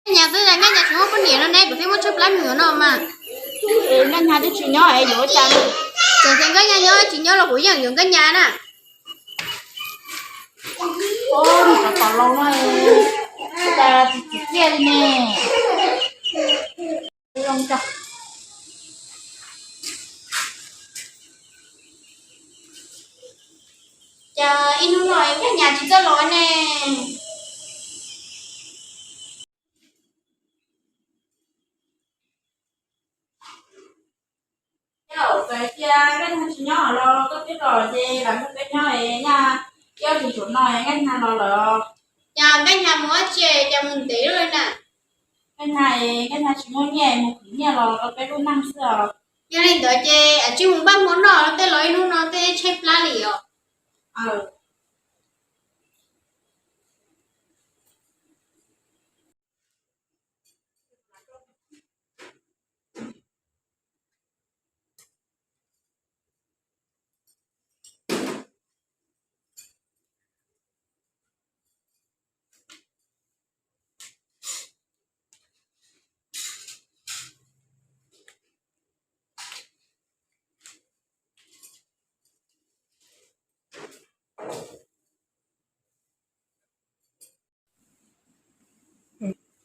Nkaj Nyas twb, Nkaj Nyas tsis muaj poj niam no ne, kuv thiaj muab tshaib plab mus yuav noj mas. Nkaj Nyas twb tsis nyob es yuav ua cas? Txawm tias Nkaj Nyas nyob tsis nyob los kuv yeej yuav Nkaj Nyas na. Ub, nws cov tom laus no, cas tsis txiv txiaj li ne. Cas ib hnub no Nkaj Nyas tsis txawj los ne. Yog txawm tias Nkaj Nyas tsis nyob los koj twb los ces lam nrog peb nyob es nyaj ib ob hlis zaum no Nkaj Nyas los lawm. Cas Nkaj Nyas mus ua tsi cas mus ntev li na? Nkaj Nyas, Nkaj Nyas tsis muaj nyiaj mus khwv nyiaj los rau peb lub neej xwb os. Yog li ntawd ces tsij mus npaj hmo noj, tej los ib hnub no tej tshaib plab li os.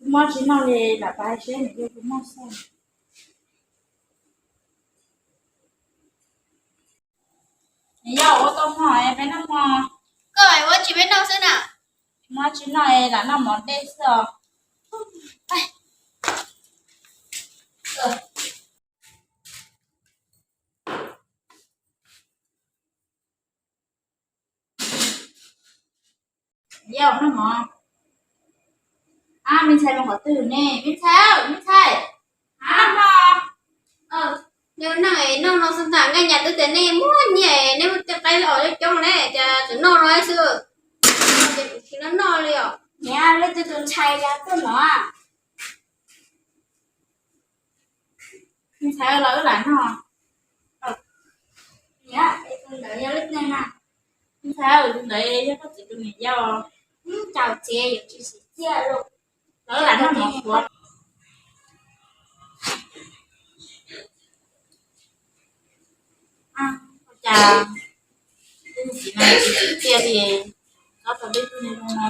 Kuv mob tsis noj li, lam pab seb nws yog kuv mob xwb. Nws yog ua tau hmo es peb noj hmo. Koj ua tsis peb noj xwb na. Mob tsis noj es lam noj mov dej xwb os. Yog noj mov. Ab, me ntxhais mus qhov twg ne? Me ntxhais, me ntxhais. Ab, noj. Noj no xwb ntag, Nkaj Nyas twb tias nej muaj nyiaj nej muaj tej qaib os coob coob ne, cas tseem noj no xwb. Ces kuv tsis noj noj li os. Niam, leej twg tus ntxhais yog tuaj no? Me ntxhais los wb lam noj. Niam, tus ntawd yog leej twg na? Me ntxhais, tus ntawd yog koj txiv tus niam yau. Caum txiv yuav tsis tsim txiaj li. Lawv lam noj mov kuv. Cas txiv no tsis tsim txiaj li, txhob tau deb tug niag zoo no.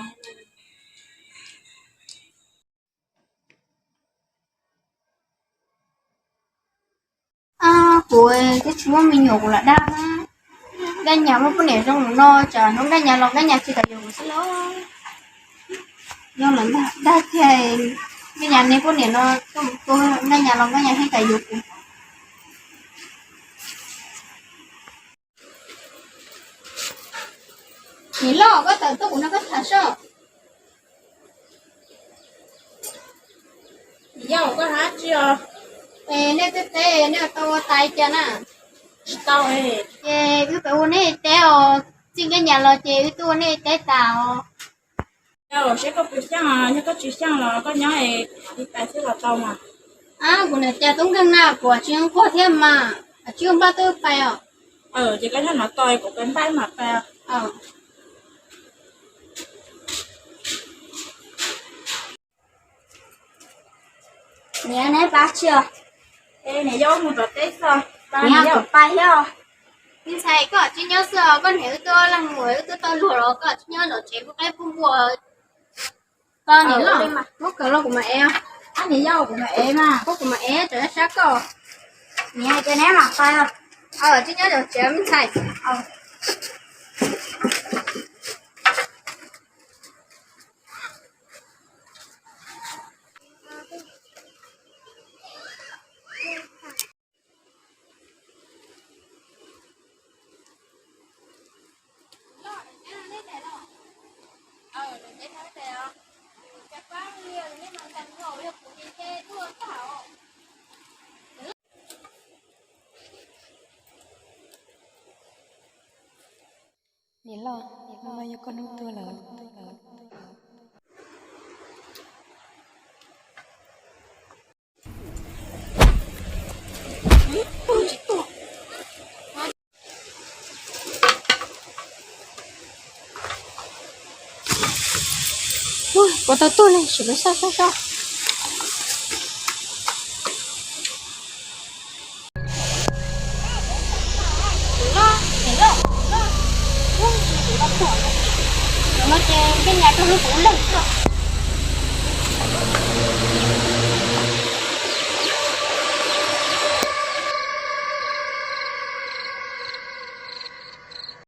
Kuv twb tsis muaj me nyuam kuv lam dag na. Nkaj Nyas muaj poj niam zoo no, tsam hnub Nkaj Nyas los Nkaj Nyas tsis kam yuav kuv xwb los. Yog lawv dag tiag, Nkaj Nyas niag poj niam no tuaj, Nkaj Nyas los Nkaj Nyas thiaj kam yuav kuv. Niam loj, koj tawm tuaj kuv nrog koj tham soj. Yog koj hais tsi os? Es nej tej teb nej tau ua tas cas na? Tsis tau. Ces wb pab ua nej teb os, txij Nkaj Nyas los ces wb tuaj ua nej teb tas os. Yog seb koj puas xyeej, yog koj tsis xyeej los koj nyob es kuv tiv pais thiab los tau mas. Kuv niam cas tub nkeeg na, kuv tsis nquag thiab mas, tsis ua npaj tuaj pais os. Ces koj nyob no tos kuv pais npaj mam pais. Niam, neb pab tsi os? Niam yau mus tom teb xwb. Niam, kuv pais thiab os. Me ntxhais, koj tsis nyob xwb os, koj niam wb tuaj leej mus wb tuaj tau luag los koj tsis nyob zov tsev pub qaib pub npua. Koj niam loj, muab kawm los kuv mam ev. Niam yau, kuv mam ev mas, koj kuv mam ev, tsam sab koj. Niam, ces neb mam pais. Tsis nyob zov tsev me ntxhais. Niam loj, hnub no yog koj hnub tuag lawm. Puas tau tuag li, sim lawv soj soj soj. Niam loj, loj, ub, tus no tuaj, tus no ces ntshe nyias raug lub kuv leeg xwb.